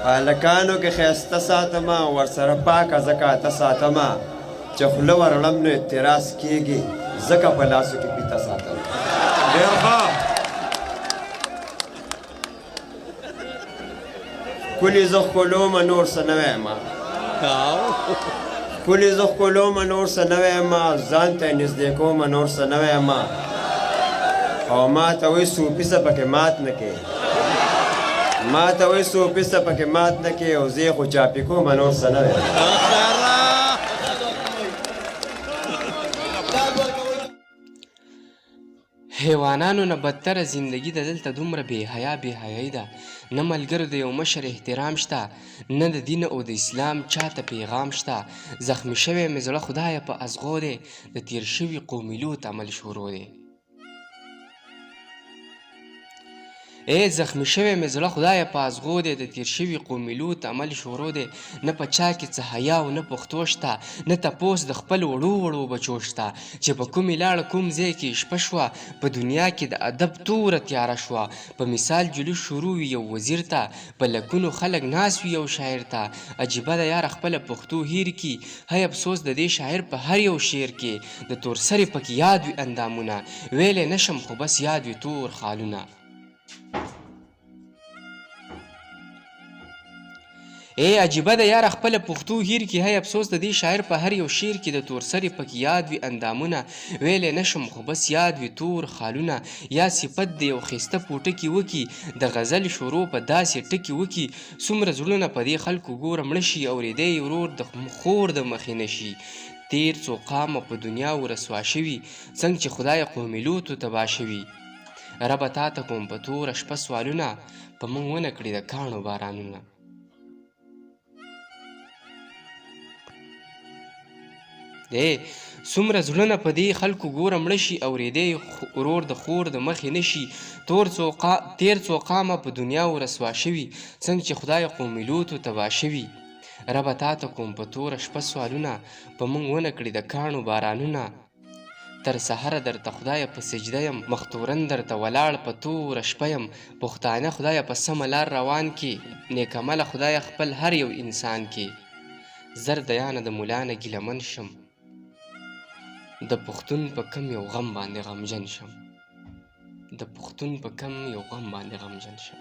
هلکانو کې ښایسته ساتمه، ورسره پاکه زکاته ساتمه، چې خوله ورړم نو اعتراض کېږي، ځکه په لاسو کې پیته ساتم. ډېر ښه. ښکلي زه ښکلومه نور څه نه وایمه، ښکلي زه ښکلومه نور څه نه وایمه، ځان ته یې نږدې کومه نور څه نه وایمه، او ما ته وایي صوفي څه پکې مات نه کې، ما ته وایي صوفي څه پکې مات نه کې، او زه یې خو چاپي کومه نور څه نه وایم. حیوانانو نه بدتره زندگی ده، دلته دومره بې حیا بې حیایي ده، نه ملګرو د یو مشر احترام شته، نه د دین او د اسلام چاته پیغام شته. زخمی شوی مې زړه خدایه په ازغو دی، د تیر شوي قومي لوط عمل شروع دی. ای زخمی شوی مې زړه خدایه په ازغو دی، د تیر شوي قومي لوط عمل شروع دی. نه په چا کې څه حیا او نه پښتو شته، نه تپوس د خپل وړو وړو بچو شته. چې په کومې لاړه کوم ځای کې شپه شوه، په دنیا کې د ادب توره تیاره شوه. په مثال جلوس شروع وي یو وزیر ته، په لکونو خلک ناست وي یو شاعر ته. عجیبه ده یاره خپله پښتو هیر کي، هی افسوس د دې شاعر په هر یو شعر کې د تور سرې پکې یاد وي اندامونه. ویلی نه شم خو بس یاد وي تور خالونه. ای عجیبه ده یاره خپله پښتو هیر کی، هی افسوس د دې شاعر په هر یو شعر کې د تور سرې پکې یاد وي اندامونه. ویلی نه شم خو بس یاد وي تور خالونه. یا صفت د یو ښایسته پوټکي وکي، د غزل شروع په داسې ټکي وکي. څومره زړونه په دې خلکو ګوره مړه شي، اورېدی یې ورور د خور د مخې نه شي. تېر څو قامه په دنیا و رسوا شوي، څنګه چې خدای قوم لوطو تباه شوي. ربه تاته کوم په توره شپه سوالونه، په موږ ونه کړې د کاڼو بارانونه. دی څومره زړونه په دې خلکو ګوره مړه شي، اورېدی ورور د خور د مخې نه شي. تېر څو قامه په دنیا و رسوا شوي، څنګه چې خدای قوم لوطو تباه شوي. ربه تاته کوم په توره شپه سوالونه، په موږ ونه کړې د کاڼو بارانونه. تر سحره درته خدایه په سجده یم، مختورن درته ولاړ په توره شپه یم. پښتانه خدایه په سمه لار روان کې، نیک عمله خدایه خپل هر یو انسان کې. زر دیانه د مولا نه ګیله من شم، د پښتون په کم یو غم باندې غمجن شم، د پښتون په کم یو غم باندې غمجن شم.